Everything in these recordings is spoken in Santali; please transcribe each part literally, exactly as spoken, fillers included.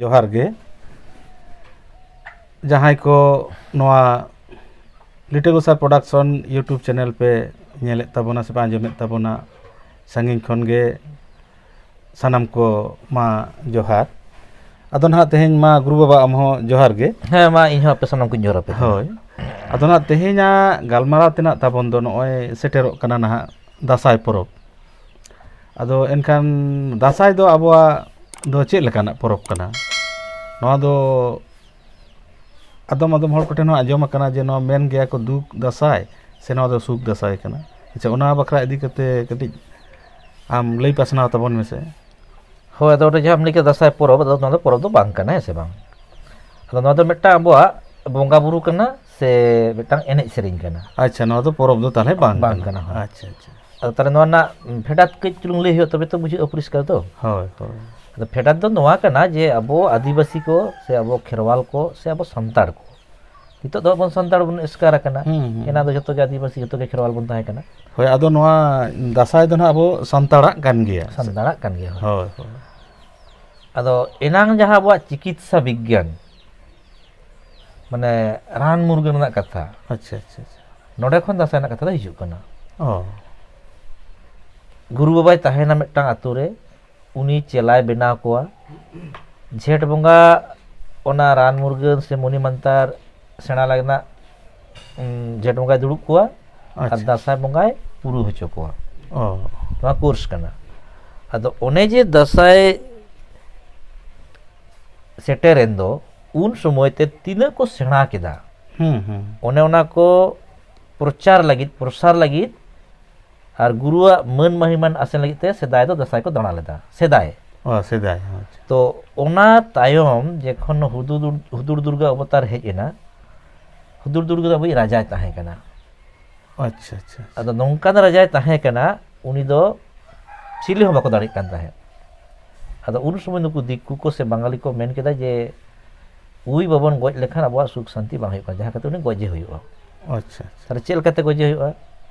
ᱡᱚᱦᱟᱨ ᱜᱮ᱾ ᱡᱟᱦᱟᱸᱭ ᱠᱚ ᱱᱚᱣᱟ ᱞᱤᱴᱟᱹ ᱜᱚᱥᱟᱭ ᱯᱨᱚᱰᱟᱠᱥᱚᱱ YouTube ᱪᱮᱱᱮᱞ ᱯᱮ ᱧᱮᱞᱮᱫ ᱛᱟᱵᱚᱱᱟ ᱥᱮ ᱯᱮ ᱟᱸᱡᱚᱢᱮᱫ ᱛᱟᱵᱚᱱᱟ, ᱥᱟᱺᱜᱤᱧ ᱠᱷᱚᱱ ᱜᱮ ᱥᱟᱱᱟᱢ ᱠᱚ ᱢᱟ ᱡᱚᱦᱟᱨ᱾ ᱟᱫᱚ ᱱᱟᱦᱟᱜ ᱛᱮᱦᱮᱧ ᱢᱟ ᱜᱩᱨᱩ ᱵᱟᱵᱟ ᱟᱢ ᱦᱚᱸ ᱡᱚᱦᱟᱨ ᱜᱮ᱾ ᱦᱮᱸ, ᱢᱟ ᱤᱧ ᱦᱚᱸ ᱟᱯᱮ ᱥᱟᱱᱟᱢ ᱠᱚᱧ ᱡᱚᱦᱟᱨ ᱟᱯᱮ ᱠᱟᱱᱟ᱾ ᱦᱳᱭ᱾ ᱟᱫᱚ ᱱᱟᱦᱟᱜ ᱛᱮᱦᱮᱧᱟᱜ ᱜᱟᱞᱢᱟᱨᱟᱣ ᱛᱮᱱᱟᱜ ᱛᱟᱵᱚᱱ ᱫᱚ ᱱᱚᱜᱼᱚᱭ ᱥᱮᱴᱮᱨᱚᱜ ᱠᱟᱱᱟ ᱱᱟᱦᱟᱜ ᱫᱟᱸᱥᱟᱭ ᱯᱚᱨᱚᱵᱽ᱾ ᱟᱫᱚ ᱮᱱᱠᱷᱟᱱ ᱫᱟᱸᱥᱟᱭ ᱫᱚ ᱟᱵᱚᱣᱟᱜ ᱫᱚ ᱪᱮᱫ ᱞᱮᱠᱟᱱᱟᱜ ᱯᱚᱨᱚᱵᱽ ᱠᱟᱱᱟ? ᱱᱚᱣᱟ ᱫᱚ ᱟᱫᱚᱢ ᱟᱫᱚᱢ ᱦᱚᱲ ᱠᱚᱴᱷᱮᱱ ᱦᱚᱸ ᱟᱸᱡᱚᱢ ᱟᱠᱟᱱᱟ ᱡᱮ ᱱᱚᱣᱟ ᱢᱮᱱ ᱜᱮᱭᱟ ᱠᱚ ᱫᱩᱠ ᱫᱟᱸᱥᱟᱭ, ᱥᱮ ᱱᱚᱣᱟ ᱫᱚ ᱥᱩᱠ ᱫᱟᱸᱥᱟᱭ ᱠᱟᱱᱟ᱾ ᱟᱪᱪᱷᱟ, ᱚᱱᱟ ᱵᱟᱠᱷᱨᱟ ᱤᱫᱤ ᱠᱟᱛᱮ ᱠᱟᱹᱴᱤᱡ ᱟᱢ ᱞᱟᱹᱭ ᱯᱟᱥᱱᱟᱣ ᱛᱟᱵᱚᱱ ᱢᱮᱥᱮ᱾ ᱦᱳᱭ, ᱟᱫᱚ ᱚᱸᱰᱮ ᱡᱟᱦᱟᱸᱢ ᱞᱟᱹᱭ ᱠᱮᱫ ᱫᱟᱸᱥᱟᱭ ᱯᱚᱨᱚᱵᱽ, ᱟᱫᱚ ᱱᱚᱣᱟ ᱫᱚ ᱯᱚᱨᱚᱵᱽ ᱫᱚ ᱵᱟᱝ ᱠᱟᱱᱟ, ᱦᱮᱸ ᱥᱮ ᱵᱟᱝ? ᱟᱫᱚ ᱱᱚᱣᱟ ᱫᱚ ᱢᱤᱫᱴᱟᱝ ᱟᱵᱚᱣᱟᱜ ᱵᱚᱸᱜᱟ ᱵᱩᱨᱩ ᱠᱟᱱᱟ ᱥᱮ ᱢᱤᱫᱴᱟᱝ ᱮᱱᱮᱡ ᱥᱮᱨᱮᱧ ᱠᱟᱱᱟ? ᱟᱪᱪᱷᱟ, ᱱᱚᱣᱟ ᱫᱚ ᱯᱚᱨᱚᱵᱽ ᱫᱚ ᱛᱟᱦᱚᱞᱮ ᱵᱟᱝ ᱵᱟᱝ ᱠᱟᱱᱟ᱾ ᱠᱟᱱᱟ, ᱦᱳᱭ᱾ ᱟᱪᱪᱷᱟ, ᱟᱪᱪᱷᱟ᱾ ᱟᱫᱚ ᱛᱟᱦᱚᱞᱮ ᱱᱚᱣᱟ ᱨᱮᱱᱟᱜ ᱯᱷᱮᱰᱟᱛ ᱠᱟᱹᱡ ᱪᱩᱞᱩᱝ ᱞᱟᱹᱭ ᱦᱩᱭᱩᱜᱼᱟ, ᱛᱚᱵᱮ ᱛᱚ ᱵᱩᱡᱷᱟᱹᱜᱼᱟ ᱯᱚᱨᱤᱥᱠᱟᱨ ᱫᱚ᱾ ᱦᱳᱭ, ᱦᱳᱭ᱾ ᱟᱫᱚ ᱯᱷᱮᱰᱟᱛ ᱫᱚ ᱱᱚᱣᱟ ᱠᱟᱱᱟ ᱡᱮ ᱟᱵᱚ ᱟᱹᱫᱤᱵᱟᱹᱥᱤ ᱠᱚ ᱥᱮ ᱟᱵᱚ ᱠᱷᱮᱨᱣᱟᱞ ᱠᱚ ᱥᱮ ᱟᱵᱚ ᱥᱟᱱᱛᱟᱲ ᱠᱚ, ᱱᱤᱛᱚᱜ ᱫᱚ ᱟᱵᱚ ᱥᱟᱱᱛᱟᱲ ᱵᱚᱱ ᱮᱥᱠᱟᱨ ᱟᱠᱟᱱᱟ᱾ ᱦᱩᱸ, ᱦᱩᱸ᱾ ᱮᱱᱟᱝ ᱫᱚ ᱡᱚᱛᱚ ᱜᱮ ᱟᱹᱫᱤᱵᱟᱹᱥᱤ, ᱡᱚᱛᱚ ᱜᱮ ᱠᱷᱮᱨᱣᱟᱞ ᱵᱚᱱ ᱛᱟᱦᱮᱸ ᱠᱟᱱᱟ᱾ ᱦᱳᱭ, ᱟᱫᱚ ᱱᱚᱣᱟ ᱫᱟᱸᱥᱟᱭ ᱫᱚ ᱱᱟᱦᱟᱜ ᱟᱵᱚ ᱥᱟᱱᱛᱟᱲᱟᱜ ᱠᱟᱱ ᱜᱮᱭᱟ᱾ ᱥᱟᱱᱛᱟᱲᱟᱜ ᱠᱟᱱ ᱜᱮᱭᱟ, ᱦᱳᱭ᱾ ᱦᱳᱭ, ᱦᱳᱭ᱾ ᱟᱫᱚ ᱮᱱᱟᱝ ᱡᱟᱦᱟᱸ ᱟᱵᱚᱣᱟᱜ ᱪᱤᱠᱤᱛᱥᱟ ᱵᱤᱜᱽᱜᱟᱱ, ᱢᱟᱱᱮ ᱨᱟᱱ ᱢᱩᱨᱜᱟᱹᱱ ᱨᱮᱱᱟᱜ ᱠᱟᱛᱷᱟ, ᱟᱪᱪᱷᱟ, ᱟᱪᱪᱷᱟ, ᱟᱪᱪᱷᱟ᱾ ᱱᱚᱰᱮ ᱠᱷᱚᱱ ᱫᱟᱸᱥᱟᱭ ᱨᱮᱱᱟᱜ ᱠᱟᱛᱷᱟ ᱫᱚ ᱦᱤᱡᱩᱜ ᱠᱟᱱᱟ᱾ ᱚ᱾ ᱜᱩᱨᱩ ᱵᱟᱵᱟᱭ ᱛᱟᱦᱮᱱᱟ ᱢᱤᱫᱴᱟᱝ ᱟᱛᱳ ᱨᱮ, ᱩᱱᱤ ᱪᱮᱞᱟᱭ ᱵᱮᱱᱟᱣ ᱠᱚᱣᱟ᱾ ᱡᱷᱮᱸᱴ ᱵᱚᱸᱜᱟ ᱚᱱᱟ ᱨᱟᱱ ᱢᱩᱨᱜᱟᱹᱱ ᱥᱮ ᱢᱚᱱᱤ ᱢᱟᱱᱛᱟᱨ ᱥᱮᱬᱟ ᱞᱟᱹᱜᱤᱫ ᱨᱮᱱᱟᱜ, ᱩᱢ, ᱡᱷᱮᱸᱴ ᱵᱚᱸᱜᱟᱭ ᱫᱩᱲᱩᱵ ᱠᱚᱣᱟ ᱟᱨ ᱟᱪᱪᱷᱟ᱾ ᱫᱟᱸᱥᱟᱭ ᱵᱚᱸᱜᱟᱭ ᱯᱩᱨᱟᱹ ᱦᱚᱪᱚ ᱠᱚᱣᱟ᱾ ᱚ᱾ ᱱᱚᱣᱟ ᱠᱳᱨᱥ ᱠᱟᱱᱟ᱾ ᱟᱫᱚ ᱚᱱᱮ ᱡᱮ ᱫᱟᱸᱥᱟᱭ ᱥᱮᱴᱮᱨᱮᱱ ᱫᱚ, ᱩᱱ ᱥᱚᱢᱚᱭ ᱛᱮ ᱛᱤᱱᱟᱹᱜ ᱠᱚ ᱥᱮᱬᱟ ᱠᱮᱫᱟ, ᱦᱩᱸ, ᱦᱩᱸ᱾ ᱚᱱᱮ ᱚᱱᱟ ᱠᱚ ᱯᱨᱚᱪᱟᱨ ᱞᱟᱹᱜᱤᱫ, ᱯᱨᱚᱥᱟᱨ ᱞᱟᱹᱜᱤᱫ ᱟᱨ ᱜᱩᱨᱩᱣᱟᱜ ᱢᱟᱹᱱ ᱢᱟᱹᱦᱤᱢᱟᱱ ᱟᱥᱮᱱ ᱞᱟᱹᱜᱤᱫ ᱛᱮ ᱥᱮᱫᱟᱭ ᱫᱚ ᱫᱟᱸᱥᱟᱭ ᱠᱚ ᱫᱟᱬᱟ ᱞᱮᱫᱟ, ᱥᱮᱫᱟᱭ᱾ ᱚ, ᱥᱮᱫᱟᱭ, ᱟᱪᱪᱷᱟ᱾ ᱛᱚ, ᱚᱱᱟ ᱛᱟᱭᱚᱢ ᱡᱚᱠᱷᱚᱱ ᱦᱩᱫᱩᱲ, ᱦᱩᱫᱩᱲ ᱫᱩᱨᱜᱟ ᱚᱵᱚᱛᱟᱨ ᱦᱮᱡ ᱮᱱᱟ, ᱦᱩᱫᱩᱲ ᱫᱩᱨᱜᱟ ᱫᱚ ᱟᱵᱚᱭᱤᱡ ᱨᱟᱡᱟᱭ ᱛᱟᱦᱮᱸ ᱠᱟᱱᱟ᱾ ᱟᱪᱪᱷᱟ, ᱟᱪᱪᱷᱟ, ᱟᱪᱪᱷᱟ᱾ ᱟᱫᱚ ᱱᱚᱝᱠᱟᱱ ᱨᱟᱡᱟᱭ ᱛᱟᱦᱮᱸ ᱠᱟᱱᱟ, ᱩᱱᱤ ᱫᱚ ᱪᱤᱞᱤ ᱦᱚᱸ ᱵᱟᱠᱚ ᱫᱟᱲᱮᱭᱟᱜ ᱠᱟᱱ ᱛᱟᱦᱮᱸᱫ᱾ ᱟᱫᱚ ᱩᱱ ᱥᱚᱢᱚᱭ ᱱᱩᱠᱩ ᱫᱤᱠᱩ ᱠᱚ ᱥᱮ ᱵᱟᱝᱜᱟᱞᱤ ᱠᱚ ᱢᱮᱱ ᱠᱮᱫᱟ ᱡᱮ, "ᱩᱭ ᱵᱟᱵᱚᱱ ᱜᱚᱡ ᱞᱮᱠᱷᱟᱱ ᱟᱵᱚᱣᱟᱜ ᱥᱩᱠ ᱥᱟᱱᱛᱤ ᱵᱟᱝ ᱦᱩᱭᱩᱜ ᱠᱟᱱᱟ, ᱡᱟᱦᱟᱸ ᱠᱷᱟᱹᱛᱤᱨ ᱩᱱᱤ ᱜᱚᱡᱮ ᱦᱩᱭᱩᱜᱼᱟ᱾" ᱟᱪᱪᱷᱟ, ᱟᱪᱪᱷᱟ᱾ ᱛᱟᱦᱞᱮ ᱪᱮᱫ ᱞᱮᱠᱟᱛᱮ ᱜᱚᱡᱮ ᱦᱩᱭᱩᱜᱼᱟ?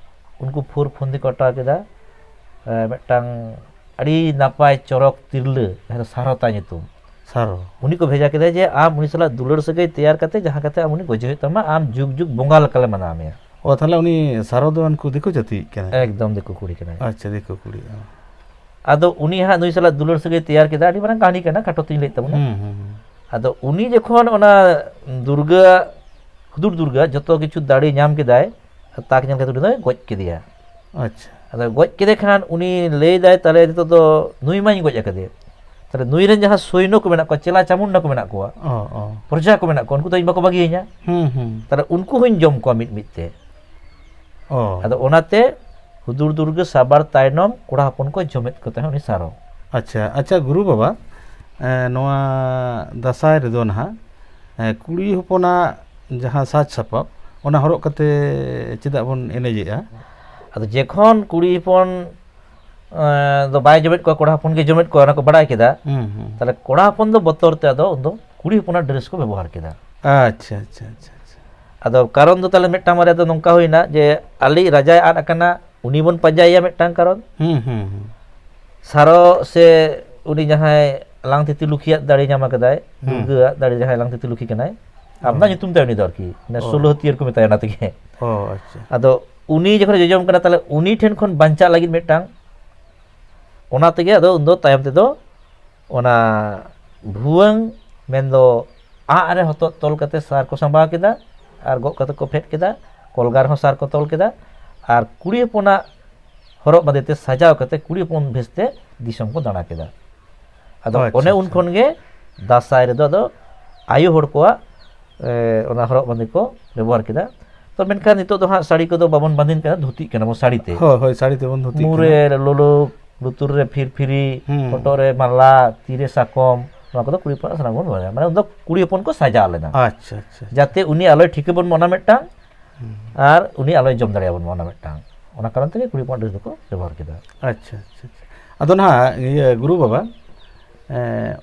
ᱩᱱᱠᱩ ᱯᱷᱩᱨ ᱯᱷᱩᱱᱫᱤ ᱠᱚ ᱚᱰᱟᱣ ᱠᱮᱫᱟ, ᱮ, ᱢᱤᱫᱴᱟᱝ ᱟᱹᱰᱤ ᱱᱟᱯᱟᱭ ᱪᱚᱨᱚᱠ ᱛᱤᱨᱞᱟᱹ, ᱡᱟᱦᱟᱸ ᱫᱚ ᱥᱟᱨᱚᱛᱟ ᱧᱩᱛᱩᱢ, ᱥᱟᱨᱚ᱾ ᱩᱱᱤ ᱠᱚ ᱵᱷᱮᱡᱟ ᱠᱮᱫᱟ ᱡᱮ, "ᱟᱢ ᱩᱱᱤ ᱥᱟᱞᱟᱜ ᱫᱩᱞᱟᱹᱲ ᱥᱟᱹᱜᱟᱹᱭ ᱛᱮᱭᱟᱨ ᱠᱟᱛᱮ ᱡᱟᱦᱟᱸ ᱠᱟᱛᱮ ᱟᱢ ᱩᱱᱤ ᱜᱚᱡᱮ ᱦᱩᱭᱩᱜ ᱛᱟᱢᱟ, ᱟᱢ ᱡᱩᱜᱽ ᱡᱩᱜᱽ ᱵᱚᱸᱜᱟ ᱞᱮᱠᱟᱞᱮ ᱢᱟᱱᱟᱣ ᱢᱮᱭᱟ᱾" ᱚ, ᱛᱟᱦᱞᱮ ᱩᱱᱤ ᱥᱟᱨᱚ ᱫᱚ ᱩᱱᱠᱩ ᱫᱤᱠᱩ ᱡᱟᱹᱛᱤ ᱠᱟᱱᱟᱭ? ᱮᱠᱫᱚᱢ ᱫᱤᱠᱩ ᱠᱩᱲᱤ ᱠᱟᱱᱟᱭ᱾ ᱟᱪᱪᱷᱟ, ᱫᱤᱠᱩ ᱠᱩᱲᱤ, ᱚ᱾ ᱟᱫᱚ ᱩᱱᱤ ᱦᱟᱸᱜ ᱱᱩᱭ ᱥᱟᱞᱟᱜ ᱫᱩᱞᱟᱹᱲ ᱥᱟᱹᱜᱟᱹᱭ ᱛᱮᱭᱟᱨ ᱠᱮᱫᱟ, ᱟᱹᱰᱤ ᱢᱟᱨᱟᱝ ᱠᱟᱹᱦᱱᱤ ᱠᱟᱱᱟ, ᱠᱷᱟᱴᱚ ᱛᱤᱧ ᱞᱟᱹᱭᱮᱫ ᱛᱟᱵᱚᱱᱟ᱾ ᱦᱩᱸ, ᱦᱩᱸ, ᱦᱩᱸ᱾ ᱟᱫᱚ ᱩᱱᱤ ᱡᱚᱠᱷᱚᱱ ᱚᱱᱟ ᱫᱩᱨᱜᱟᱹ, ᱦᱩᱫᱩᱲ ᱫᱩᱨᱜᱟᱹ ᱡᱚᱛᱚ ᱠᱤᱪᱷᱩ ᱫᱟᱲᱮ ᱧᱟᱢ ᱠᱮᱫᱟᱭ, ᱛᱟᱠ ᱧᱮᱞ ᱠᱟᱛᱮ ᱩᱱᱤ ᱫᱚᱭ ᱜᱚᱡ ᱠᱮᱫᱮᱭᱟ᱾ ᱟᱪᱪᱷᱟ᱾ ᱟᱫᱚ ᱜᱚᱡ ᱠᱮᱫᱮ ᱠᱷᱟᱱ ᱩᱱᱤ ᱞᱟᱹᱭ ᱫᱟᱭ, "ᱛᱟᱦᱞᱮ ᱱᱤᱛᱚᱜ ᱫᱚ ᱱᱩᱭ ᱢᱟᱧ ᱜᱚᱡ ᱟᱠᱟᱫᱮ, ᱛᱟᱦᱞᱮ ᱱᱩᱭ ᱨᱮᱱ ᱡᱟᱦᱟᱸ ᱥᱚᱭᱱᱚ ᱠᱚ ᱢᱮᱱᱟᱜ ᱠᱚᱣᱟ, ᱪᱮᱞᱟ ᱪᱟᱢᱩᱱᱰᱟ ᱠᱚ ᱢᱮᱱᱟᱜ ᱠᱚᱣᱟ, ᱚ, ᱚ᱾ ᱯᱨᱚᱡᱟ ᱠᱚ ᱢᱮᱱᱟᱜ ᱠᱚᱣᱟ, ᱩᱱᱠᱩ ᱫᱚ ᱤᱧ ᱵᱟᱠᱚ ᱵᱟᱹᱜᱤᱭᱟᱹᱧᱟ, ᱦᱩᱸ, ᱦᱩᱸ᱾ ᱛᱟᱦᱞᱮ ᱩᱱᱠᱩ ᱦᱚᱸᱧ ᱡᱚᱢ ᱠᱚᱣᱟ ᱢᱤᱫ ᱢᱤᱫ ᱛᱮ᱾" ᱚ᱾ ᱟᱫᱚ ᱚᱱᱟᱛᱮ ᱦᱩᱫᱩᱲ ᱫᱩᱨᱜᱟᱹ ᱥᱟᱵᱟᱨ ᱛᱟᱭᱱᱚᱢ ᱠᱚᱲᱟ ᱦᱚᱯᱚᱱ ᱠᱚ ᱡᱚᱢᱮᱫ ᱠᱚ ᱛᱟᱦᱮᱸᱫ ᱩᱱᱤ ᱥᱟᱨᱚ᱾ ᱟᱪᱪᱷᱟ, ᱟᱪᱪᱷᱟ ᱜᱩᱨᱩ ᱵᱟᱵᱟ, ᱮ, ᱱᱚᱣᱟ ᱫᱟᱸᱥᱟᱭ ᱨᱮᱫᱚ ᱱᱟᱦᱟᱜ, ᱮ, ᱠᱩᱲᱤ ᱦᱚᱯᱚᱱᱟᱜ ᱡᱟᱦᱟᱸ ᱥᱟᱡᱽ ᱥᱟᱯᱟᱵ, ᱚᱱᱟ ᱦᱚᱨᱚᱜ ᱠᱟᱛᱮ ᱪᱮᱫᱟᱜ ᱵᱚᱱ ᱮᱱᱮᱡᱮᱜᱼᱟ? ᱟᱫᱚ ᱡᱮᱠᱷᱚᱱ ᱠᱩᱲᱤ ᱦᱚᱯᱚᱱ, ᱮ, ᱫᱚ ᱵᱟᱭ ᱡᱚᱢᱮᱫ ᱠᱚᱣᱟ, ᱠᱚᱲᱟ ᱦᱚᱯᱚᱱ ᱜᱮ ᱡᱚᱢᱮᱫ ᱠᱚᱣᱟ, ᱚᱱᱟ ᱠᱚ ᱵᱟᱲᱟᱭ ᱠᱮᱫᱟ, ᱦᱩᱸ, ᱦᱩᱸ᱾ ᱛᱟᱦᱞᱮ ᱠᱚᱲᱟ ᱦᱚᱯᱚᱱ ᱫᱚ ᱵᱚᱛᱚᱨ ᱛᱮ ᱟᱫᱚ ᱩᱱᱫᱚ ᱠᱩᱲᱤ ᱦᱚᱯᱚᱱᱟᱜ dress ᱠᱚ ᱵᱮᱵᱚᱦᱟᱨ ᱠᱮᱫᱟ᱾ ᱟᱪᱪᱷᱟ, ᱟᱪᱪᱷᱟ, ᱟᱪᱪᱷᱟ, ᱟᱪᱪᱷᱟ᱾ ᱟᱫᱚ ᱠᱟᱨᱚᱱ ᱫᱚ ᱛᱟᱦᱞᱮ ᱢᱤᱫᱴᱟᱝ ᱵᱟᱨᱭᱟ ᱫᱚ ᱱᱚᱝᱠᱟ ᱦᱩᱭᱱᱟ ᱡᱮ ᱟᱞᱮᱭᱤᱡ ᱨᱟᱡᱟᱭ ᱟᱫ ᱟᱠᱟᱱᱟ, ᱩᱱᱤ ᱵᱚᱱ ᱯᱟᱸᱡᱟᱭᱮᱭᱟ ᱢᱤᱫᱴᱟᱝ ᱠᱟᱨᱚᱱ᱾ ᱦᱩᱸ, ᱦᱩᱸ, ᱦᱩᱸ᱾ ᱥᱟᱨᱚ ᱥᱮ ᱩᱱᱤ ᱡᱟᱦᱟᱸᱭ ᱞᱟᱝᱛᱤᱛᱤ ᱞᱩᱠᱷᱤᱭᱟᱜ ᱫᱟᱲᱮ ᱧᱟᱢ ᱟᱠᱟᱫᱟᱭ, ᱦᱩᱸ᱾ ᱫᱩᱨᱜᱟᱹᱣᱟᱜ ᱫᱟᱲᱮ, ᱡᱟᱦᱟᱸᱭ ᱞᱟᱝᱛᱤᱛᱤ ᱞᱩᱠᱷᱤ ᱠᱟᱱᱟᱭ, ᱟᱢᱫᱟ ᱚ᱾ ᱧᱩᱛᱩᱢ ᱛᱟᱭ ᱩᱱᱤ ᱫᱚ ᱟᱨᱠᱤ, ᱢᱟᱱᱮ ᱚ᱾ ᱥᱳᱞᱳ ᱦᱟᱹᱛᱤᱭᱟᱹᱨ ᱠᱚ ᱢᱮᱛᱟᱭᱟ ᱚᱱᱟ ᱛᱮᱜᱮ᱾ ᱚ, ᱟᱪᱪᱷᱟ᱾ ᱟᱫᱚ ᱩᱱᱤ ᱡᱚᱠᱷᱚᱱᱮ ᱡᱚᱡᱚᱢ ᱠᱟᱱᱟ, ᱛᱟᱦᱞᱮ ᱩᱱᱤ ᱴᱷᱮᱱ ᱠᱷᱚᱱ ᱵᱟᱧᱪᱟᱜ ᱞᱟᱹᱜᱤᱫ ᱢᱤᱫᱴᱟᱝ, ᱚᱱᱟ ᱛᱮᱜᱮ ᱟᱫᱚ ᱩᱱᱫᱚ ᱛᱟᱭᱚᱢ ᱛᱮᱫᱚ ᱚᱱᱟ ᱵᱷᱩᱣᱟᱹᱝ, ᱢᱮᱱᱫᱚ ᱟᱸᱜ ᱨᱮ ᱦᱚᱛᱚᱫ ᱛᱚᱞ ᱠᱟᱛᱮ ᱥᱟᱨ ᱠᱚ ᱥᱟᱢᱵᱟᱣ ᱠᱮᱫᱟ ᱟᱨ ᱜᱚᱜ ᱠᱟᱛᱮ ᱠᱚ ᱯᱷᱮᱰ ᱠᱮᱫᱟ, ᱠᱚᱞᱜᱟ ᱨᱮᱦᱚᱸ ᱥᱟᱨ ᱠᱚ ᱛᱚᱞ ᱠᱮᱫᱟ ᱟᱨ ᱠᱩᱲᱤ ᱦᱚᱯᱚᱱᱟᱜ ᱦᱚᱨᱚᱜ ᱵᱟᱸᱫᱮ ᱛᱮ ᱥᱟᱡᱟᱣ ᱠᱟᱛᱮ ᱠᱩᱲᱤ ᱦᱚᱯᱚᱱ ᱵᱷᱮᱥ ᱛᱮ ᱫᱤᱥᱚᱢ ᱠᱚ ᱫᱟᱬᱟ ᱠᱮᱫᱟ᱾ ᱟᱫᱚ ᱟᱪᱪᱷᱟ, ᱚᱱᱮ ᱩᱱ ᱟᱪᱪᱷᱟ᱾ ᱠᱷᱚᱱ ᱜᱮ ᱫᱟᱸᱥᱟᱭ ᱨᱮᱫᱚ ᱟᱫᱚ ᱟᱭᱳ ᱦᱚᱲ ᱠᱚᱣᱟᱜ, ᱮ, ᱚᱱᱟ ᱦᱚᱨᱚᱜ ᱵᱟᱸᱫᱮ ᱠᱚ ᱵᱮᱵᱚᱦᱟᱨ ᱠᱮᱫᱟ᱾ ᱛᱚ ᱢᱮᱱᱠᱷᱟᱱ ᱱᱤᱛᱚᱜ ᱫᱚ ᱦᱟᱸᱜ ᱥᱟᱹᱲᱤ ᱠᱚᱫᱚ ᱵᱟᱵᱚᱱ ᱵᱟᱸᱫᱮᱱ ᱠᱟᱱᱟ, ᱫᱷᱩᱛᱤᱜ ᱠᱟᱱᱟ ᱵᱚᱱ ᱥᱟᱹᱲᱤ ᱛᱮ᱾ ᱦᱳᱭ, ᱦᱳᱭ, ᱥᱟᱹᱲᱤ ᱛᱮᱵᱚᱱ ᱫᱷᱩᱛᱤᱜ ᱢᱩ ᱠᱟᱱᱟ᱾ ᱨᱮ ᱞᱚᱞᱚ, ᱞᱩᱛᱩᱨ ᱨᱮ ᱯᱷᱤᱨᱯᱷᱤᱨᱤ, ᱦᱩᱸ᱾ ᱦᱚᱴᱚᱜ ᱨᱮ ᱢᱟᱞᱟ, ᱛᱤ ᱨᱮ ᱥᱟᱠᱚᱢ, ᱱᱚᱣᱟ ᱠᱚᱫᱚ ᱠᱩᱲᱤ ᱦᱚᱯᱚᱱᱟᱜ ᱥᱟᱱᱟᱢ ᱵᱚᱱ ᱵᱟᱲᱟᱭᱟ᱾ ᱢᱟᱱᱮ ᱩᱱᱫᱚ ᱠᱩᱲᱤ ᱦᱚᱯᱚᱱ ᱠᱚ ᱥᱟᱡᱟᱣ ᱞᱮᱱᱟ᱾ ᱟᱪᱪᱷᱟ, ᱟᱪᱪᱷᱟ, ᱟᱪᱪᱷᱟ᱾ ᱡᱟᱛᱮ ᱩᱱᱤ ᱟᱞᱚᱭ ᱴᱷᱤᱠᱟᱹ ᱵᱚᱱ ᱢᱟ ᱚᱱᱟ ᱢᱤᱫᱴᱟᱝ, ᱦᱩᱸ᱾ ᱟᱨ ᱩᱱᱤ ᱟᱞᱚᱭ ᱡᱚᱢ ᱫᱟᱲᱮᱭᱟᱵᱚᱱ ᱢᱟ ᱚᱱᱟ ᱢᱤᱫᱴᱟᱝ᱾ ᱚᱱᱟ ᱠᱟᱨᱚᱱ ᱛᱮᱜᱮ ᱠᱩᱲᱤ ᱦᱚᱯᱚᱱᱟᱜ dress ᱫᱚᱠᱚ ᱵᱮᱵᱚᱦᱟᱨ ᱠᱮᱫᱟ᱾ ᱟᱪᱪᱷᱟ, ᱟᱪᱪᱷᱟ, ᱟᱪᱪᱷᱟ᱾ ᱟᱫᱚ ᱱᱟᱦᱟᱜ, ᱤᱭᱟᱹ, ᱜᱩᱨᱩ ᱵᱟᱵᱟ, ᱮᱸ,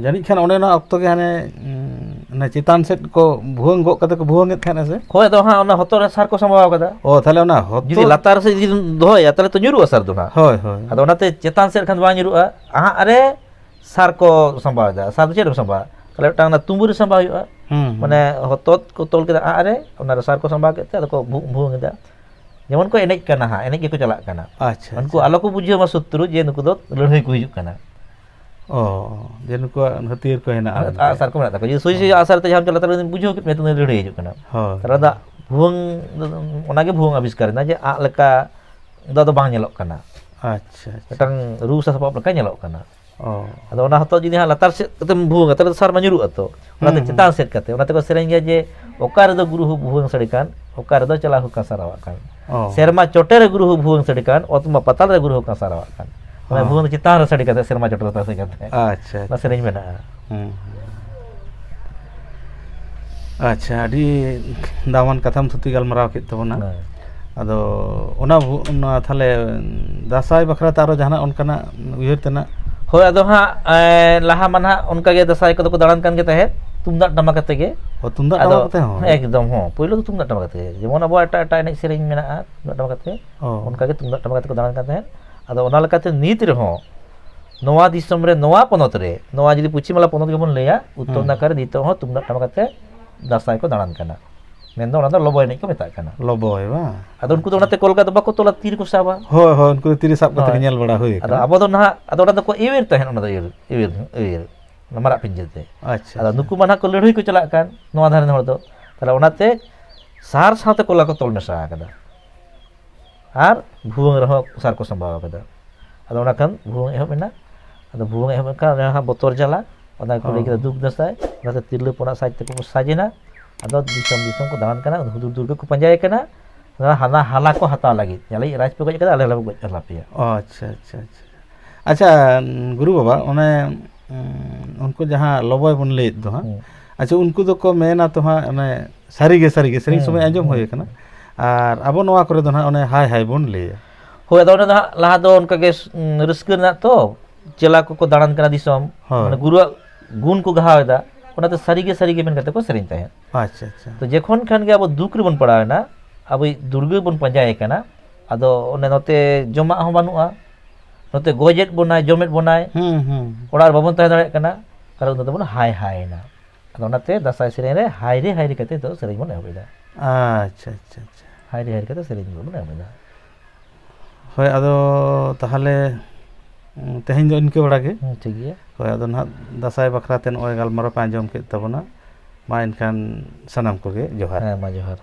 ᱡᱟᱹᱱᱤᱡ ᱠᱷᱟᱱ ᱚᱸᱰᱮ ᱚᱱᱟ ᱚᱠᱛᱚ ᱜᱮ ᱦᱟᱱᱮ, ᱩᱸ, ᱚᱱᱮ ᱪᱮᱛᱟᱱ ᱥᱮᱫ ᱠᱚ ᱵᱷᱩᱣᱟᱹᱝ ᱜᱚᱜ ᱠᱟᱛᱮ ᱠᱚ ᱵᱷᱩᱣᱟᱹᱝ ᱮᱫ ᱛᱟᱦᱮᱸᱫ ᱥᱮ? ᱦᱳᱭ, ᱟᱫᱚ ᱦᱟᱸᱜ ᱚᱱᱟ ᱦᱚᱛᱚᱫ ᱨᱮ ᱥᱟᱨ ᱠᱚ ᱥᱟᱢᱵᱟᱣ ᱠᱟᱫᱟ᱾ ᱚ, ᱛᱟᱦᱞᱮ ᱚᱱᱟ ᱦᱚᱛᱚᱫ ᱡᱩᱫᱤ ᱞᱟᱛᱟᱨ ᱥᱮᱫ ᱡᱩᱫᱤᱢ ᱫᱚᱦᱚᱭᱟ, ᱛᱟᱦᱞᱮ ᱛᱚ ᱧᱩᱨᱩᱜᱼᱟ ᱥᱟᱨ ᱫᱚ ᱱᱟᱦᱟᱜ᱾ ᱦᱳᱭ, ᱦᱳᱭ᱾ ᱟᱫᱚ ᱚᱱᱟᱛᱮ ᱪᱮᱛᱟᱱ ᱥᱮᱫ ᱠᱷᱟᱱ ᱫᱚ ᱵᱟᱝ ᱧᱩᱨᱩᱜᱼᱟ᱾ ᱟᱸᱜ ᱨᱮ ᱥᱟᱨ ᱠᱚ ᱥᱟᱢᱵᱟᱣ ᱮᱫᱟ᱾ ᱥᱟᱨ ᱫᱚ ᱪᱮᱫ ᱮᱢ ᱥᱟᱢᱵᱟᱣᱟ? ᱛᱟᱦᱞᱮ ᱢᱤᱫᱴᱟᱝ ᱚᱱᱟ ᱛᱩᱢᱵᱩ ᱨᱮ ᱥᱟᱢᱵᱟᱣ ᱦᱩᱭᱩᱜᱼᱟ᱾ ᱦᱩᱸ, ᱦᱩᱸ᱾ ᱢᱟᱱᱮ ᱦᱚᱛᱚᱫ ᱠᱚ ᱛᱚᱞ ᱠᱮᱫᱟ ᱟᱜ ᱨᱮ, ᱚᱱᱟ ᱨᱮ ᱥᱟᱨ ᱠᱚ ᱥᱟᱢᱵᱟᱣ ᱠᱮᱫ ᱛᱮ ᱟᱫᱚ ᱠᱚ ᱵᱷᱩ-, ᱵᱷᱩᱣᱟᱹᱝ ᱮᱫᱟ᱾ ᱡᱮᱢᱚᱱ ᱠᱚ ᱮᱱᱮᱡ ᱠᱟᱱᱟ ᱦᱟᱸᱜ, ᱮᱱᱮᱡ ᱜᱮᱠᱚ ᱪᱟᱞᱟᱜ ᱠᱟᱱᱟ᱾ ᱟᱪᱪᱷᱟ, ᱩᱱᱠᱩ ᱟᱪᱪᱷᱟ᱾ ᱟᱞᱚ ᱠᱚ ᱵᱩᱡᱷᱟᱹᱣ ᱢᱟ ᱥᱚᱛᱨᱩ ᱡᱮ ᱱᱩᱠᱩ ᱫᱚ ᱞᱟᱹᱲᱦᱟᱹᱭ ᱠᱚ ᱦᱤᱡᱩᱜ ᱠᱟᱱᱟ᱾ ᱚ, ᱡᱮ ᱱᱩᱠᱩᱣᱟᱜ ᱦᱟᱹᱛᱭᱟᱹᱨ ᱠᱚ ᱦᱮᱱᱟᱜᱼᱟ ᱢᱮᱱᱛᱮ᱾ ᱟᱜᱼᱥᱟᱨ ᱠᱚ ᱢᱮᱱᱟᱜ ᱛᱟᱠᱚᱣᱟ᱾ ᱡᱩᱫᱤ ᱥᱚᱡᱷᱮ ᱟᱜᱼᱥᱟᱨ ᱛᱮ ᱡᱟᱦᱟᱸᱢ ᱪᱟᱞᱟᱜ, ᱛᱟᱦᱞᱮ ᱩᱱᱤ ᱵᱩᱡᱷᱟᱹᱣ ᱠᱮᱫ ᱢᱮᱭᱟ, ᱛᱚ ᱩᱱᱤ ᱵᱩᱡᱷᱟᱹᱣ ᱠᱮᱫ ᱢᱮᱭᱟ᱾ ᱦᱳᱭ᱾ ᱛᱟᱦᱞᱮ ᱫᱚ ᱵᱷᱩᱣᱟᱹᱝ, ᱚᱱᱟᱜᱮ ᱵᱷᱩᱣᱟᱹᱝ ᱟᱵᱤᱥᱠᱟᱨ ᱮᱱᱟ ᱡᱮ ᱟᱜ ᱞᱮᱠᱟ ᱫᱚ ᱟᱫᱚ ᱵᱟᱝ ᱧᱮᱞᱚᱜ ᱠᱟᱱᱟ᱾ ᱟᱪᱪᱷᱟ, ᱟᱪᱪᱷᱟ᱾ ᱢᱤᱫᱴᱟᱝ ᱨᱩ ᱥᱟᱯᱟᱵ ᱞᱮᱠᱟ ᱧᱮᱞᱚᱜ ᱠᱟᱱᱟ᱾ ᱚ᱾ ᱟᱫᱚ ᱚᱱᱟ ᱦᱚᱛᱚ ᱡᱩᱫᱤ ᱦᱟᱸᱜ ᱞᱟᱛᱟᱨ ᱥᱮᱫ ᱠᱟᱛᱮᱢ ᱵᱷᱩᱣᱟᱹᱝᱟ, ᱛᱟᱦᱞᱮ ᱫᱚ ᱥᱟᱨ ᱢᱟ ᱧᱩᱨᱩᱜᱼᱟ ᱛᱚ᱾ ᱚᱱᱟᱛᱮ ᱦᱩᱸ, ᱦᱩᱸ᱾ ᱪᱮᱛᱟᱱ ᱥᱮᱫ ᱠᱟᱛᱮ, ᱚᱱᱟ ᱛᱮᱠᱚ ᱥᱮᱨᱮᱧ ᱜᱮᱭᱟ ᱡᱮ, "ᱚᱠᱟ ᱨᱮᱫᱚ ᱜᱩᱨᱩ ᱦᱚᱸ ᱵᱷᱩᱣᱟᱹᱝ ᱥᱟᱰᱮ ᱠᱟᱱ, ᱚᱠᱟ ᱨᱮᱫᱚ ᱪᱟᱞᱟ ᱦᱚᱸ ᱠᱟᱸᱥᱟ ᱨᱟᱣᱟᱜ ᱠᱟᱱ᱾ ᱚ᱾ ᱥᱮᱨᱢᱟ ᱪᱚᱴᱮ ᱨᱮ ᱜᱩᱨᱩ ᱦᱚᱸ ᱵᱷᱩᱣᱟᱹᱝ ᱥᱟᱰᱮ ᱠᱟᱱ, ᱚᱛ ᱢᱟ ᱯᱟᱛᱟᱞ ᱨᱮ ᱜᱩᱨᱩ ᱦᱚᱸ ᱠᱟᱸᱥᱟ ᱨᱟᱣᱟᱜ ᱠᱟᱱ᱾" ᱢᱟᱱᱮ ᱚ᱾ ᱵᱷᱩᱣᱟᱹᱝ ᱫᱚ ᱪᱮᱛᱟᱱ ᱨᱮ ᱥᱟᱰᱮ ᱠᱟᱛᱮ, ᱥᱮᱨᱢᱟ ᱪᱚᱴ ᱨᱮ ᱛᱟᱥᱮ ᱠᱟᱛᱮ᱾ ᱟᱪᱪᱷᱟ, ᱚᱱᱟ ᱟᱪᱪᱷᱟ᱾ ᱥᱮᱨᱮᱧ ᱢᱮᱱᱟᱜᱼᱟ᱾ ᱦᱩᱸ, ᱦᱩᱸ᱾ ᱟᱪᱪᱷᱟ, ᱟᱹᱰᱤ ᱫᱟᱢᱟᱱ ᱠᱟᱛᱷᱟᱢ ᱛᱷᱩᱛᱤ ᱜᱟᱞᱢᱟᱨᱟᱣ ᱠᱮᱫ ᱛᱟᱵᱚᱱᱟ᱾ ᱦᱮᱸ᱾ ᱟᱫᱚ ᱚᱱᱟ ᱵᱷᱩ-, ᱚᱱᱟ ᱛᱟᱦᱞᱮ ᱫᱟᱸᱥᱟᱭ ᱵᱟᱠᱷᱨᱟ ᱛᱮ ᱟᱨᱚ ᱡᱟᱦᱟᱱᱟᱜ ᱚᱱᱠᱟᱱᱟᱜ ᱩᱭᱦᱟᱹᱨ ᱛᱮᱱᱟᱜ? ᱦᱳᱭ, ᱟᱫᱚ ᱦᱟᱸᱜ, ᱮᱸ, ᱞᱟᱦᱟ ᱢᱟ ᱱᱟᱦᱟᱜ ᱚᱱᱠᱟ ᱜᱮ ᱫᱟᱸᱥᱟᱭ ᱠᱚᱫᱚ ᱠᱚ ᱫᱟᱬᱟᱱ ᱠᱟᱱ ᱜᱮ ᱛᱟᱦᱮᱸᱫ, ᱛᱩᱢᱫᱟᱜ ᱴᱟᱢᱟᱠ ᱟᱛᱮ ᱜᱮ᱾ ᱚ, ᱛᱩᱢᱫᱟᱜ ᱟᱫᱚ ᱴᱟᱢᱟᱠ ᱟᱛᱮ ᱦᱚᱸ? ᱮᱠᱫᱚᱢ, ᱦᱚᱸ, ᱯᱳᱭᱞᱳ ᱫᱚ ᱛᱩᱢᱫᱟᱜ ᱴᱟᱢᱟᱠ ᱟᱛᱮ ᱜᱮ᱾ ᱡᱮᱢᱚᱱ ᱟᱵᱚᱣᱟᱜ ᱮᱴᱟᱜ, ᱮᱴᱟᱜ ᱮᱱᱮᱡ ᱥᱮᱨᱮᱧ ᱢᱮᱱᱟᱜᱼᱟ, ᱛᱩᱢᱫᱟᱜ ᱴᱟᱢᱟᱠ ᱟᱛᱮ, ᱚ᱾ ᱚᱱᱠᱟ ᱜᱮ ᱛᱩᱢᱫᱟᱜ ᱴᱟᱢᱟᱠ ᱟᱛᱮ ᱠᱚ ᱫᱟᱬᱟᱱ ᱠᱟᱱ ᱛᱟᱦᱮᱸᱫ᱾ ᱟᱫᱚ ᱚᱱᱟ ᱞᱮᱠᱟᱛᱮ ᱱᱤᱛ ᱨᱮᱦᱚᱸ ᱱᱚᱣᱟ ᱫᱤᱥᱚᱢ ᱨᱮ, ᱱᱚᱣᱟ ᱯᱚᱱᱚᱛ ᱨᱮ, ᱱᱚᱣᱟ ᱡᱩᱫᱤ ᱯᱚᱪᱷᱤᱢ ᱵᱟᱝᱞᱟ ᱯᱚᱱᱚᱛ ᱜᱮᱵᱚᱱ ᱞᱟᱹᱭᱟ, ᱩᱛᱛᱚᱨ ᱦᱩᱸ᱾ ᱱᱟᱠᱷᱟ ᱨᱮ ᱱᱤᱛᱚᱜ ᱦᱚᱸ ᱛᱩᱢᱫᱟᱜ ᱴᱟᱢᱟᱠ ᱟᱛᱮ ᱫᱟᱸᱥᱟᱭ ᱠᱚ ᱫᱟᱬᱟᱱ ᱠᱟᱱᱟ᱾ ᱢᱮᱱᱫᱚ ᱚᱱᱟ ᱫᱚ ᱞᱚᱵᱚᱭ ᱮᱱᱮᱡ ᱠᱚ ᱢᱮᱛᱟᱜ ᱠᱟᱱᱟ᱾ ᱞᱚᱵᱚᱭ ᱵᱟᱝ? ᱟᱫᱚ ᱩᱱᱠᱩ ᱫᱚ ᱚᱱᱟᱛᱮ ᱠᱚᱞᱜᱟ ᱫᱚ ᱵᱟᱠᱚ ᱛᱚᱞᱟ, ᱛᱤ ᱨᱮᱠᱚ ᱥᱟᱵᱟ᱾ ᱦᱳᱭ, ᱦᱳᱭ, ᱩᱱᱠᱩ ᱫᱚ ᱛᱤ ᱨᱮ ᱥᱟᱵ ᱠᱟᱛᱮ ᱠᱚ ᱦᱳᱭ᱾ ᱧᱮᱞ ᱵᱟᱲᱟ ᱦᱩᱭ ᱟᱫᱚ ᱟᱠᱟᱱᱟ᱾ ᱟᱵᱚ ᱫᱚ ᱱᱟᱦᱟᱜ, ᱟᱫᱚ ᱚᱱᱟ ᱫᱚᱠᱚ ᱮᱣᱮᱨ ᱛᱟᱦᱮᱸᱫ, ᱚᱱᱟ ᱫᱚ ᱮᱣᱮᱨ, ᱮᱣᱮᱨ, ᱮᱣᱮᱨ, ᱚᱱᱟ ᱢᱟᱨᱟᱜ ᱯᱤᱧᱪᱟᱹᱨ ᱛᱮ᱾ ᱟᱪᱪᱷᱟ, ᱟᱫᱚ ᱟᱪᱪᱷᱟ᱾ ᱱᱩᱠᱩ ᱢᱟ ᱱᱟᱦᱟᱜ ᱠᱚ ᱞᱟᱹᱲᱦᱟᱹᱭ ᱠᱚ ᱪᱟᱞᱟᱜ ᱠᱟᱱ, ᱱᱚᱣᱟ ᱫᱷᱟᱨᱮ ᱨᱮᱱ ᱦᱚᱲ ᱫᱚ᱾ ᱛᱟᱦᱞᱮ ᱚᱱᱟᱛᱮ ᱥᱟᱨ ᱥᱟᱶᱛᱮ ᱠᱚᱞᱟ ᱠᱚ ᱛᱚᱞ ᱢᱮᱥᱟ ᱟᱠᱟᱫᱟ᱾ ᱟᱨ ᱵᱷᱩᱣᱟᱹᱝ ᱨᱮᱦᱚᱸ ᱥᱟᱨ ᱠᱚ ᱥᱟᱢᱵᱟᱣ ᱟᱠᱟᱫᱟ᱾ ᱟᱫᱚ ᱚᱱᱟ ᱠᱷᱟᱱ ᱵᱷᱩᱣᱟᱹᱝ ᱮᱦᱚᱵ ᱮᱱᱟ᱾ ᱟᱫᱚ ᱵᱷᱩᱣᱟᱹᱝ ᱮᱦᱚᱵ ᱮᱱ ᱠᱷᱟᱱ ᱚᱱᱟ ᱦᱟᱸᱜ ᱵᱚᱛᱚᱨ ᱡᱟᱞᱟ, ᱚᱱᱟ ᱜᱮᱠᱚ ᱞᱟᱹᱭ ᱠᱮᱫᱟ ᱦᱚᱸ᱾ ᱫᱩᱠ ᱫᱟᱸᱥᱟᱭ, ᱚᱱᱟᱛᱮ ᱛᱤᱨᱞᱟᱹ ᱦᱚᱯᱚᱱᱟᱜ ᱥᱟᱡᱽ ᱛᱮᱠᱚ ᱥᱟᱡᱽ ᱮᱱᱟ᱾ ᱟᱫᱚ ᱫᱤᱥᱚᱢ ᱫᱤᱥᱚᱢ ᱠᱚ ᱫᱟᱬᱟᱱ ᱠᱟᱱᱟ, ᱦᱩᱫᱩᱲ ᱫᱩᱨᱜᱟᱹ ᱠᱚ ᱯᱟᱸᱡᱟᱭᱮ ᱠᱟᱱᱟ, ᱚᱱᱟ ᱦᱟᱱᱟ ᱦᱟᱞᱟ ᱠᱚ ᱦᱟᱛᱟᱣ ᱞᱟᱹᱜᱤᱫ᱾ ᱧᱮᱞᱮ ᱨᱟᱡᱽ ᱯᱮ ᱜᱚᱡ ᱠᱟᱫᱟ, ᱟᱞᱮ ᱦᱚᱸᱞᱮ ᱜᱚᱡ ᱦᱟᱞᱟ ᱯᱮᱭᱟ᱾ ᱚ, ᱟᱪᱪᱷᱟ, ᱟᱪᱪᱷᱟ, ᱟᱪᱪᱷᱟ᱾ ᱟᱪᱪᱷᱟ, ᱜᱩᱨᱩ ᱵᱟᱵᱟ, ᱚᱱᱮ, ᱩᱸ, ᱩᱱᱠᱩ ᱡᱟᱦᱟᱸ ᱞᱚᱵᱚᱭ ᱵᱚᱱ ᱞᱟᱹᱭᱮᱫ ᱫᱚ ᱦᱟᱸᱜ, ᱦᱩᱸ᱾ ᱟᱪᱪᱷᱟ, ᱩᱱᱠᱩ ᱫᱚᱠᱚ ᱢᱮᱱᱟ ᱛᱚ ᱦᱟᱸᱜ, ᱚᱱᱮ, ᱥᱟᱹᱨᱤᱜᱮ, ᱥᱟᱹᱨᱤᱜᱮ, ᱥᱮᱨᱮᱧ ᱦᱩᱸ, ᱥᱚᱢᱚᱭ ᱟᱸᱡᱚᱢ ᱦᱩᱸ, ᱦᱩᱭ ᱟᱠᱟᱱᱟ᱾ ᱦᱩᱸ᱾ ᱟᱨ ᱟᱵᱚ ᱱᱚᱣᱟ ᱠᱚᱨᱮ ᱫᱚ ᱦᱟᱸᱜ, ᱚᱱᱮ, ᱦᱟᱭ ᱦᱟᱭ ᱵᱚᱱ ᱞᱟᱹᱭᱟ᱾ ᱦᱳᱭ, ᱟᱫᱚ ᱚᱸᱰᱮ ᱫᱚ ᱦᱟᱸᱜ ᱞᱟᱦᱟ ᱫᱚ ᱚᱱᱠᱟ ᱜᱮ, ᱩᱸ, ᱨᱟᱹᱥᱠᱟᱹ ᱨᱮᱱᱟᱜ ᱛᱚ, ᱪᱮᱞᱟ ᱠᱚᱠᱚ ᱫᱟᱬᱟᱱ ᱠᱟᱱᱟ ᱫᱤᱥᱚᱢ, ᱦᱳᱭ᱾ ᱢᱟᱱᱮ ᱜᱩᱨᱩᱣᱟᱜ ᱜᱩᱱ ᱠᱚ ᱜᱟᱦᱟᱣ ᱮᱫᱟ, ᱚᱱᱟᱛᱮ ᱥᱟᱹᱨᱤᱜᱮ, ᱥᱟᱹᱨᱤᱜᱮ ᱢᱮᱱ ᱠᱟᱛᱮ ᱠᱚ ᱥᱮᱨᱮᱧ ᱛᱟᱦᱮᱸᱫ᱾ ᱟᱪᱪᱷᱟ, ᱟᱪᱪᱷᱟ᱾ ᱛᱚ, ᱡᱚᱠᱷᱚᱱ ᱠᱷᱟᱱ ᱜᱮ ᱟᱵᱚ ᱫᱩᱠ ᱨᱮᱵᱚᱱ ᱯᱟᱲᱟᱣ ᱮᱱᱟ, ᱟᱵᱚᱭᱤᱡ ᱫᱩᱨᱜᱟᱹ ᱵᱚᱱ ᱯᱟᱸᱡᱟᱭᱮ ᱠᱟᱱᱟ, ᱟᱫᱚ ᱚᱱᱮ ᱱᱚᱛᱮ ᱡᱚᱢᱟᱜ ᱦᱚᱸ ᱵᱟᱹᱱᱩᱜᱼᱟ, ᱱᱚᱛᱮ ᱜᱚᱡᱮᱫ ᱵᱚᱱᱟᱭ, ᱡᱚᱢᱮᱫ ᱵᱚᱱᱟᱭ, ᱦᱩᱸ, ᱦᱩᱸ᱾ ᱚᱲᱟᱜ ᱨᱮ ᱵᱟᱵᱚᱱ ᱛᱟᱦᱮᱸ ᱫᱟᱲᱮᱭᱟᱜ ᱠᱟᱱᱟ, ᱛᱟᱦᱞᱮ ᱩᱱ ᱫᱚ ᱵᱚᱱ ᱦᱟᱭ ᱦᱟᱭ ᱮᱱᱟ᱾ ᱟᱫᱚ ᱚᱱᱟᱛᱮ ᱫᱟᱸᱥᱟᱭ ᱥᱮᱨᱮᱧ ᱨᱮ ᱦᱟᱭ ᱨᱮ ᱦᱟᱭ ᱨᱮ ᱠᱟᱛᱮ ᱫᱚ ᱥᱮᱨᱮᱧ ᱵᱚᱱ ᱮᱦᱚᱵ ᱮᱫᱟ᱾ ᱟᱪᱪᱷᱟ, ᱟᱪᱪᱷᱟ, ᱟᱪᱪᱷᱟ᱾ ᱦᱟᱭ ᱨᱮ ᱦᱟᱭ ᱨᱮ ᱠᱟᱛᱮ ᱥᱮᱨᱮᱧ ᱵᱚᱱ ᱮᱦᱚᱵ ᱮᱫᱟ᱾ ᱦᱳᱭ, ᱟᱫᱚ ᱛᱟᱦᱚᱞᱮ, ᱩᱸ, ᱛᱮᱦᱮᱧ ᱫᱚ ᱤᱱᱠᱟᱹ ᱵᱟᱲᱟ ᱜᱮ᱾ ᱦᱩᱸ, ᱴᱷᱤᱠ ᱜᱮᱭᱟ᱾ ᱦᱳᱭ, ᱟᱫᱚ ᱱᱟᱦᱟᱜ ᱫᱟᱸᱥᱟᱭ ᱵᱟᱠᱷᱨᱟ ᱛᱮ ᱱᱚᱜᱼᱚᱭ ᱜᱟᱞᱢᱟᱨᱟᱣ ᱯᱮ ᱟᱸᱡᱚᱢ ᱠᱮᱫ ᱛᱟᱵᱚᱱᱟ᱾ ᱢᱟ ᱮᱱᱠᱷᱟᱱ ᱥᱟᱱᱟᱢ ᱠᱚᱜᱮ ᱡᱚᱦᱟᱨ᱾ ᱦᱮᱸ, ᱢᱟ ᱡᱚᱦᱟᱨ᱾